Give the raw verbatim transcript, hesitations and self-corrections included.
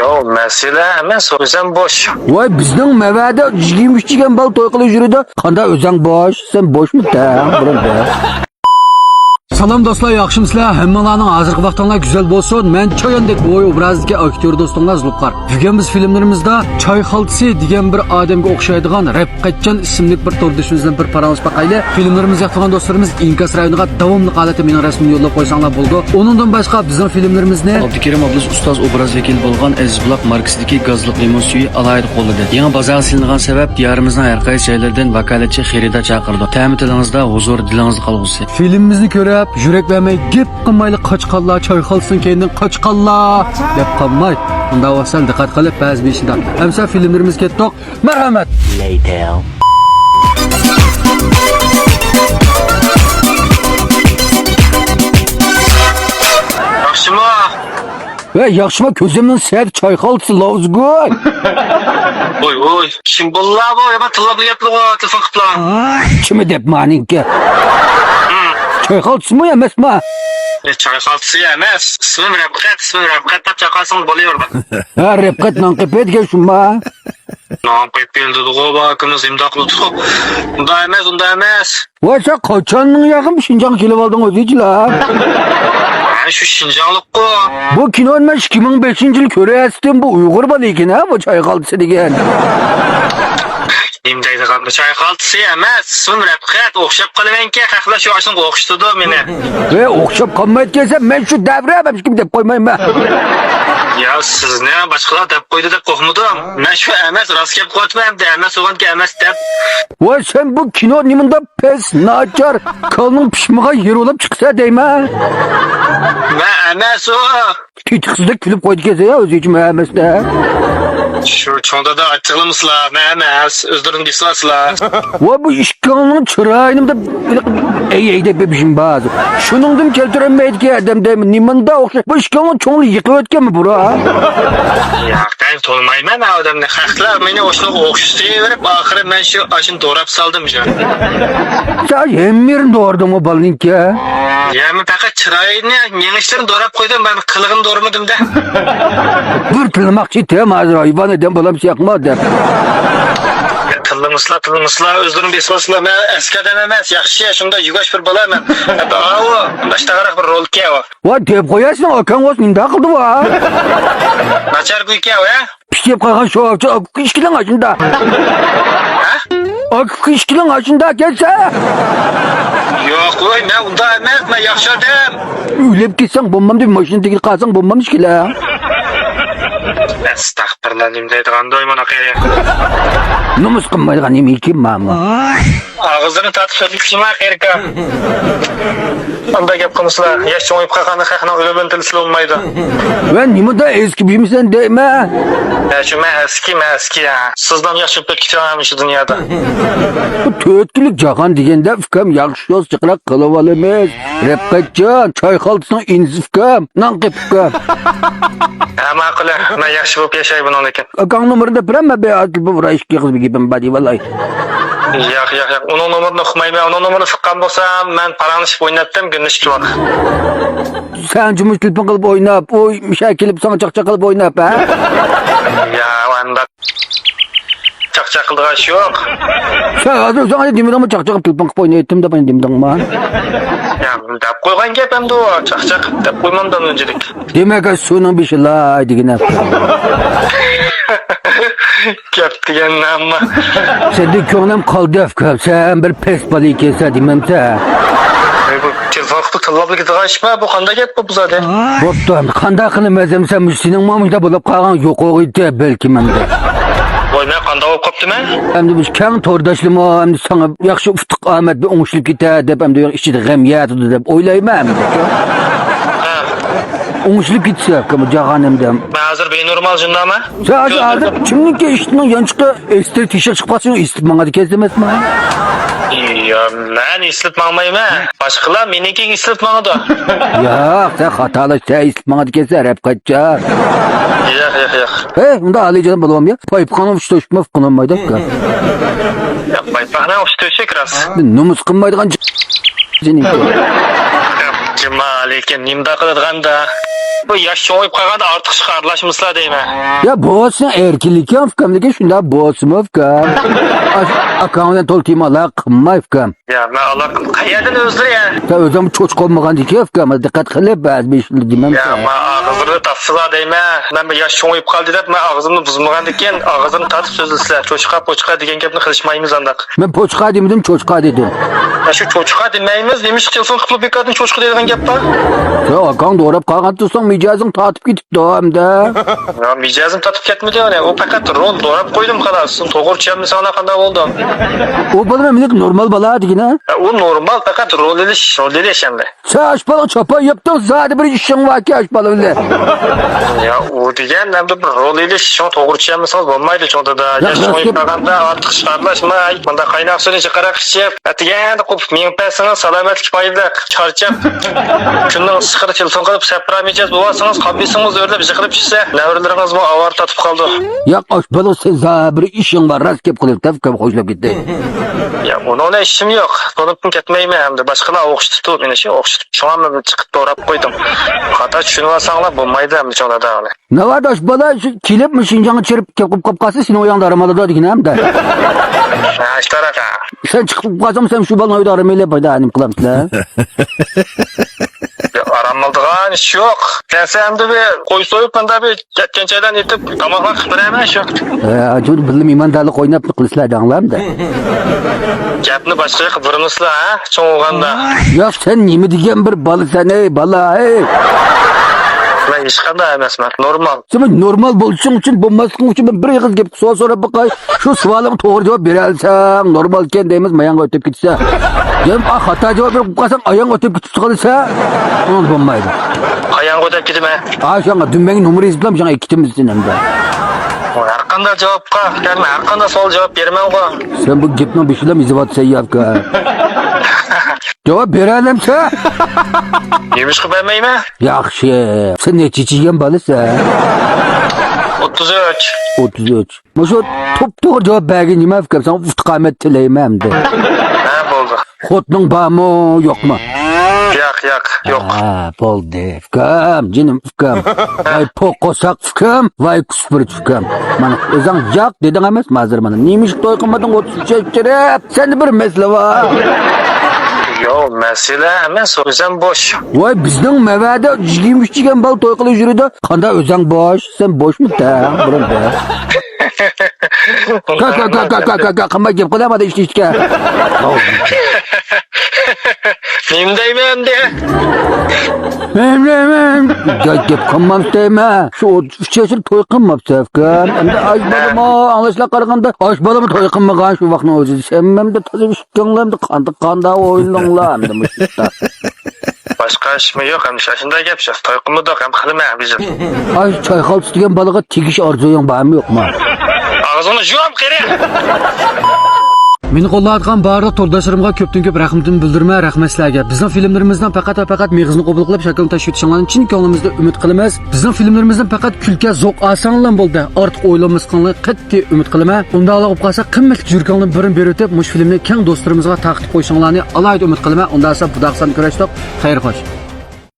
ئۇ مەسىلە ئەمەس، ئۆزۈم بوش. ۋاي، بىزنىڭ مەۋەدە يىگىرمە ئۈچ دېگەن بالا توي قىلىپ يۈرىدۇ. قانداق ئۆزۈڭ بوش؟ سەن بوشمۇ تەڭ، بۇرۇن بىر. سالام دوستلار، ياخشىمۇسىلەر؟ ھەممىڭلارنىڭ ھازىرقى ۋاقتىڭلار گۈزەل بولسۇن. مەن چاياندەك بوۋاي ئوبرازىدىكى ئاكتيور دوستۇڭلار زۇلپىقار. بۈگۈن بىز فىلىملىرىمىزدا چاي خالتىسى دېگەن بىر ئادەمگە ئوخشايدىغان رەپقەتجان ئىسىملىك بىر توردىشىمىز بىلەن بىر پاراڭلىشىپ باقايلى. فىلىملىرىمىز ياقتۇرغان دوستلىرىمىز ئىنكاس رايونىغا داۋاملىق ھالەتتە مېنىڭ رەسىمىمنى يوللاپ قويساڭلار بولىدۇ. ئۇنىڭدىن باشقا بىزنىڭ فىلىملىرىمىزنى ئابدۇكېرىم ئابلىز ئۇستاز ئوبراز ۋەكىلى بولغان ئەزىز بۇلاق ماركىسىدىكى گازلىق لىمون سۈيى ئالاھىدە قوللىدى. يېڭى بازارغا سېلىنغان سەۋەب دىيارىمىزنىڭ ھەر قايسى جايلىرىدىن ۋاكالەتچى خېرىدار چاقىرىدۇ. تەمى تىلىڭىزدا، ھۇزۇرى دىلىڭىزدا قالغۇسى. فىلىمىمىزنى كۆرۈپ، يۈرەك بەرمەي، گەپ قىلمايلا قاچقانلار، چاي خالتىسىنىڭ كەينىدىن قاچقانلار دەپ قالماي. ئۇنداق بولسا دىققەت قىلىپ، بەزى بېشىدا. ئەمسە فىلىملىرىمىز كەتتۇق. مەرھەمەت. ياخشىمۇ؟ ۋە ياخشىمۇ، كۆزۈمنىڭ سەت چاي خالتىسى لاۋزىگۇي. ۋوي، ۋوي. كىم بوللا بۇ؟ يامان تىللاپ گەپلىگۇ، تېلېفون قىپلا. كىمى دەپ مانىڭكى؟ چاي خالتىسىمۇ ئەمەسما؟ ئە، چاي خالتىسى ئەمەس. ئىسمىم رەپقەت، ئىسمىم رەپقەت دەپ چاقىرسىڭىز بولۇۋېرىدۇ. ھە، رەپقەت نان قېپى دېگەن شۇما؟ نان قېپى دېدىغۇ، بۇ ئاكىمىز ئىمدا قىلىدۇ. ئۇنداق ئەمەس، ئۇنداق ئەمەس. ۋاي، سەن قاچاننىڭ ياقىن شىنجاڭغا كېلىۋالدىڭ ئۆزۈڭچىلا؟ ھە، شۇ شىنجاڭلىققۇ. بۇ كىنونى مەن ئىككى مىڭ بەشىنچى يىل كۆرۈۋاتىتتىم، بۇ ئۇيغۇر بالا ئىكەن ھە، بۇ چاي خالتىسى دېگەن. نېمە دەيدىغان بۇ چاي خالتىسى ئەمەس، ئىسمىم رەپقەت، ئوخشاپ قالىمەنكەن، خەقلەر شۇ ئاشۇنىڭغا ئوخشىتىدۇ مېنى. ۋەي، ئوخشاپ قالمايدىكەنسەن، مەن شۇ دەۋرە ھېچكىم دەپ قويمايمەن. يا، سىزنى باشقىلار دەپ قويدى دەپ قورقمىدىم. مەن شۇ ئەمەس، راست گەپ قىلىۋاتىمەن ئەمدى، ئەمەس بولغانكى ئەمەس دەپ. ۋاي، سەن بۇ كىنو نېمانداق پەس، ناچار، كالىنىڭ پىشمىغان يېرى بولاپ چىقىسەن دەيمەن. مەن ئەمەس ئۇ. تېتىقسىزدەك كۈلۈپ قويدىكەنسەن يا، ئۆزى ھېچنېمە ئەمەس-دە. شۇ چوڭ دادا ئاچچىقلىمىسىلا، مەن ئەمەس، ئۆزلىرىنى بېسىۋالسىلا. ۋاي، بۇ ئىككىڭلارنىڭ چىرايىنى بىر ئەي، ئەي دەپ بېشىم باز. شۇنىڭدىن كەلتۈرەلمەيدىكەن ئادەم دەيمەن. نېمانداق ئوخشاش؟ بۇ ئىككىڭلار چوڭلا يىقىۋەتكەنمۇ بۇرا؟ ياق، مەن تونۇمايمەن ئۇ ئادەمنى. خەقلەر مېنى ئوشۇنىغا ئوخشىتىۋېرىپ، ئاخىرى مەن شۇ ئاشۇنى دوراپ سالدىم شۇ. سەن ھەممە يېرىنى دوردۇڭمۇ بالىنىڭكى؟ يا، مەن پەقەت چىرايىنى، يېڭىشلىرىنى دوراپ قويدۇم، مەن قىلىقىنى دورىمىدىم-دە. بىر تىللىماقچى ئىدىم ھازىر، ھايۋان ئادەم بالام سىياقما دەپ. يا، تىللىمىسىلا، تىللىمىسىلا، ئۆزلىرىنى بېسىۋالسىلا، مەن ئەسكى ئادەم ئەمەس، ياخشى، شۇنداق يۇۋاش بىر بالا مەن. ئاۋۇ، داشتاغراق بىر رولكى ئۇ. ۋا، دەپ قوياسىز، ئاكاڭ بولسا نېمىنداق قىلدى ۋا؟ ناچار گۇيكى ئۇ، ھە؟ پىشىپ قالغان شوۋاپچى ئاكا ئىككىلىڭ ئاشۇندا. ھە؟ ئاكا ئىككىلىڭ ئاشۇندا كەلسە. ياق، ۋاي، مەن ئۇنداق ئەمەس، مەن ياخشى ئادەم. ئۆلۈپ كەتسەڭ بولمامدۇ، ماشىنا تېگىدە قالساڭ بولمامدۇ ئىككىلەڭ؟ ئەستەغپىرۇللا، نېمە دەيدىغاندۇ مانا قېرى. نومۇس قىلمايدىغان نېمە ئىكەن ماما؟ ئاغزىنى تارتىپ سۆزلىسىمۇ قېرىكا. ئانداق گەپ قىلمىسىلا، ياش چوڭىيىپ قالغاندا خەقنىڭ ئۆلۈمىنى تىللىسىلا بولمايدۇ. ۋە نېمىدا ئەسكى بىمسەن دەيمەن. يا، شۇ مەن ئەسكى، مەن ئەسكى يا. سىزدىن ياخشى بولۇپ كېتىۋالمىش شۇ دۇنيادا. بۇ تۆت كۈنلۈك جاھان دېگەندە ئۇكام ياخشى يول جىقراق قىلىۋالىمىز. رەپقەتجان، چاي خالتىسىنىڭ ئىنىسى ئۇكام، نان قېپى ئۇكام. ھە، ماقۇل، مەن ياخشى بولۇپ ياشاي بۇنىڭدىن كېيىن. ئاكاڭ نومۇرىنى دەپ بېرەم، مەن بىر ئاز تېلېفون ئۇراي، ئىككى ئېغىز بىر گېپىم بار دەيۋالاي. ياق، ياق، ياق، ئۇنىڭ نومۇرىنى ئۇقمايمەن، ئۇنىڭ نومۇرىنى ئۇققان بولسام، مەن پاراڭلىشىپ ئوينايتتىم كۈندە ئىككى ۋاق. سەن جۇمۇ تېلېفون قىلىپ ئويناپ، ئۇ مىشە كېلىپ ساڭا چاقچاق قىلىپ ئويناپ، ھە؟ يا، ئۇنداق. چاقچاق قىلىدىغان ئىش يوق. سەن ھازىر ئۆزۈڭ ئايا دېمىدىڭمۇ، چاقچاق قىلىپ تېلېفون قىلىپ ئوينايتتىم دەپ، ئايا دېمىدىڭمۇ؟ يا، دەپ قويغان گەپ ئەمدى ئۇ، چاقچاق دەپ قويمامدۇ ئۇنچىلىك. دېمەك، سۇنىڭ بېشى لاي دېگىنە. گەپ دېگەن ئەمما. سەندىن كۆڭلۈم قالدى ئۇكام، سەن بىر پەس بالا ئىكەنسەن دېمەمسەن. ئەي، بۇ تېلېفون قىلىپ تىللاپلا كېتىدىغان ئىشما؟ بۇ قانداق گەپ بۇ، بۇ زادى؟ بوپتۇ، ئەمدى قانداق قىلىمىز؟ ئەمدى سەن مۇشۇ سېنىڭ مۇشۇنداق بولۇپ قالغان يوقىغۇ يېتىپ بەلكىم ئەمدى. ۋاي، مەن قانداق بولۇپ قاپتىمەن؟ ئەمدى مۇشۇ كەڭ تورداشلىرىمۇ ئەمدى ساڭا ياخشى ئۇتۇق ئامەت بىر ئوڭشىلىپ كېتە دەپ، ئەمدى ئىچىدە غەم يەتىدۇ دەپ ئويلايمەن ئەمدى. ھە. ئوڭشىلىپ كېتىسە، ئۇكام، جاھان ئەمدى. مەن ھازىر بىنورمال شۇنداقمۇ؟ سەن ھازىر، ھازىر كىمنىڭكى ئىشىكنىڭ يانچۇقى ئېستىر تېشىق چىقىپ قالسا، ئېسىلىپ ماڭىدىكەنسەن ئەمەسمۇ؟ يا، مەن ئېسىلىپ ماڭمايمەن. باشقىلار مېنىڭكىگە ئېسىلىپ ماڭىدۇ. ياق، سەن خاتالاشتىڭ، سەن ئېسىلىپ ماڭىدىكەنسەن، رەپقەتجان. ياق، ياق، ياق. ھەي، ئۇنداق ئالىيجاناب بولۇۋالمايدۇ. پايپىقىڭنى ئۇشتۇرۇشمۇ قىلالمايدۇ ئۇكا. ياق، پايپىقنى ئۇشتۇرۇشى راست. نومۇس قىلمايدىغان جىنىكى. جۇما ئەلەيكۇم، نېمىنداق قىلىدىغاندا؟ بۇ ياش چوڭىيىپ قالغاندا ئارتۇقچە ئارىلاشمىسىلا دەيمەن. يا، بولسۇن، ئەركىنلىكىڭ ئۇكام، لېكىن شۇنداق بولسىمۇ ئۇكام. ئاكاڭ بىلەن تولا تېما ئالاقە قىلماي ئۇكام. يا، مەن ئالاقە قەيەردىن ئۆزلىرى يا؟ سەن ئۆزۈڭمۇ چوچقا بولمىغاندىكىن ئۇكام، دىققەت قىلىپ بەزى بىر ئىشلارنى دېمەمسەن. يا، ماڭا ئاغزىنى تاپسىلا دەيمەن. مەن بىر ياش چوڭىيىپ قالدى دەپ، مەن ئاغزىمنى بۇزمىغاندىكىن، ئاغزىنى تارتىپ سۆزلىسىلە. چوچقا، پوچقا دېگەن گەپنى قىلىشمايمىز ئانداق. مەن پوچقا دېمىدىم، چوچقا دېدىم. يا، شۇ چوچقا دېمەيمىز، نېمىشقا تېلېفون قىلىپ بىكاردىن چوچقا دەيدىغان گەپ بار؟ يا، ئاكاڭ دوراپ قالغان تۇرساڭ، مىجەزىڭ تارتىپ كېتىپتۇ ئەمدى. يا، مىجەزىم تارتىپ كەتمىدى، ئۇنى. ئۇ پەقەت رول دوراپ قويدۇم، خالاس. توغرا چۈشەنمىسەڭلار قانداق بولدۇم؟ ئۇ بالا مېنىڭ نورمال بالا دېگىنە. يا، ئۇ نورمال، پەقەت رول ئېلىش، رول ئېلىش ئەمدى. سەن ئاشپالغا چاپان ياپتىڭ، زادى بىر ئىشىڭ باركەن ئاشپالغا بىلەن. يا، ئۇ دېگەن ئەمدى بىر رول ئېلىش، شۇڭا توغرا چۈشەنمىسىڭىز بولمايدۇ، چوڭ دادا. يا، ياش چوڭىيىپ قالغاندا ئارتۇق ئىشقا ئارىلاشماي، مۇنداق قايناق سۇنى جىقراق ئىچىپ، ئەتىگەندە قوپۇپ مېڭىپ بەرسىڭىز، سالامەتلىك پايدىلىق. چارچاپ، كۈننىڭ ئىسسىقىدا تېلېفون قىلىپ، سەپرا مىجەز بولۇۋالسىڭىز، قان بېسىمىڭىز ئۆرلەپ، يىقىلىپ چۈشسە، نەۋرىلىرىڭىزمۇ ئاۋارە تارتىپ قالىدۇ. ياق، ئاشپالغا، سەن زادى بىر ئىشىڭ بار، راست گەپ قىلىپ، تەپكەم خوشلاپ كەتتى. يا، ئۇنىڭ بىلەن ئىشىم يوق. تونۇپمۇ كەتمەيمەن ئەمدى. باشقىلار ئوخشىتىپتۇ مېنى، شۇ ئوخشىتىپ. شۇڭا مەن چىقىپ دوراپ قويدۇم. خاتا چۈشىنىۋالساڭلار بولمايدۇ ئەمدى چوڭ دادا ئۇنى. ناۋادا ئاشپالغا شۇ كېلىپ، مۇ شىنجاڭغا چىرىپ كېلىپ قالسا، سېنىڭ ئۆيۈڭدە ئارام ئالىدۇ دېگىنە ئەمدى. ھە، ئىشتارەقە. سەن چىقىپ قالساڭ، سەن شۇ بالىنىڭ ئۆيىدە ئارام ئېلىپ، بايدا نېمە قىلامسىلەر؟ يا، ئارام ئالىدىغان ئىش يوق. كەلسە ئەمدى بىر قوي سويۇپ، مۇندا بىر يەتكەن چايلارنى ئېتىپ، تاماقلار قىلىپ بېرەمەن شۇ. ھە، شۇ بىللە مېھماندارلىق ئويناپ قىلىسىلەر دەڭلار ئەمدى. گەپنى باشقا ياققا بۇرىمىسىلەر، ھە؟ چوڭ بولغاندا. ياق، سەن نېمە دېگەن بىر بالىسەن، ئەي بالا، ئەي. مەن ھېچقانداق ئەمەسمەن، نورمال. سەن نورمال بولۇشۇڭ ئۈچۈن، بولماسلىقىڭ ئۈچۈن مەن بىر ئېغىز گەپ سوئال سوراپ باقاي. شۇ ساۋالىڭغا توغرا جاۋاب بېرەلىسەڭ، نورمالكەن دەيمىز، ماياڭغا ئۆتۈپ كېتىسەن. يەنە خاتا جاۋاب بېرىپ قالساڭ، ئاياڭغا ئۆتۈپ كېتىپ قالىسەن. ئۇنىڭ بولمايدۇ. ئاياڭغا ئۆتۈپ كېتىمەن. ھا، شۇڭا دۈمبەڭگە نومۇر يېزىپلام، شۇڭا ئىككىمىز سېنى ئەمدى. ھەر قانداق جاۋابقا، يەنى ھەر قانداق سوئال جاۋاب بېرىمەنغۇ. سەن بۇ گەپنىڭ بېشىدىلا يېزىۋاتىسەن يا ئاكا. جاۋاب بېرەلەمسەن؟ نېمىشقا بەرمەيمەن؟ ياخشى. سەن نەچچە يېگەن بالىسەن؟ ئوتتۇز ئۈچ. ئوتتۇز ئۈچ. مۇشۇ توپتوغرا جاۋاب بەرگىنىڭگە ئۇكام، ساڭا ئۇتۇق ئامەت تىلەيمەن ئەمدى. ھە، بولدى. خوتۇنۇڭ بارمۇ، يوقمۇ؟ ياق، ياق، يوق. ھە، بولدى، ئۇكام، جېنىم ئۇكام. ۋاي پوق قورساق ئۇكام، ۋاي كۈسپۈرۈت ئۇكام. مانا، ئۆزۈڭ ياق دېدىڭ ئەمەسمۇ ھازىر مانا. نېمىشقا توي قىلمىدىڭ ئوتتۇز ئۈچ ياش كىرىپ؟ سەندە بىر مەسىلە بار. يوق، مەسىلە ئەمەس، ئۆزۈم بوش. ۋاي، بىزنىڭ مەۋەدە يىگىرمە ئۈچ يېگەن بالا توي قىلىپ يۈرىدۇ. قانداق ئۆزۈڭ بوش؟ سەن بوشمۇ تەڭ بۇرۇن دە؟ كا، كا، كا، قىلماي گەپ قىلە، مانا ئىشتە ئىشتىكە. نېمە دەيمەن ئەمدى؟ نېمە دەيمەن؟ گەپ، گەپ قىلمامسىز دەيمەن. شۇ ئوتتۇز ئۈچ ياشلىق توي قىلماپسىز ئۇكام. ئەمدى ئاش بالىمۇ، ئاڭلاشلارغا قارىغاندا، ئاش بالىمۇ توي قىلمىغان شۇ ۋاقىتنىڭ ئۆزىدە. سەن ئەمدى تازا ئىشتىڭلار، ئەمدى قانداق، قانداق ئويلىنىڭلار ئەمدى مۇشۇ ئىشتا. باشقا ئىشمۇ يوق، ئەمدى شۇنداق گەپ شۇ. توي قىلمىدۇق، ھەم قىلىمەن بىزىم. ئاي، چايخانا تۇتىدىغان بالىغا تېگىش ئارزۇيۇڭ بارمۇ يوقمۇ؟ ئاغزىڭنى يۇم، قېرى! مېنى قوللاۋاتقان بارلىق تورداشلىرىمغا كۆپتىن كۆپ رەھمىتىمنى بىلدۈرىمەن، رەھمەت سىلەرگە. بىزنىڭ فىلىملىرىمىزنىڭ پەقەت ۋە پەقەت مېغىزىنى قوبۇل قىلىپ، شاكىلىنى تاشلىۋېتىشىڭلارنى چىن كۆڭلىمىزدىن ئۈمىد قىلىمىز. بىزنىڭ فىلىملىرىمىزدىن پەقەت كۈلكە، زوق ئالساڭلار بولدى. ئارتۇق ئويلانماسلىقىڭلارنى قەتئىي ئۈمىد قىلىمەن. ئۇنداقلا بولۇپ قالسا، قىممەتلىك يۈرىكىڭلارنى بىرىنى بېرىۋېتىپ، مۇشۇ فىلىمنى كەڭ دوستلىرىمىزغا تارقىتىپ قويۇشۇڭلارنى ئالاھىدە ئۈمىد قىلىمەن. ئۇنداق بولسا، بۇداق سان كۆرۈشتۇق. خەير خوش.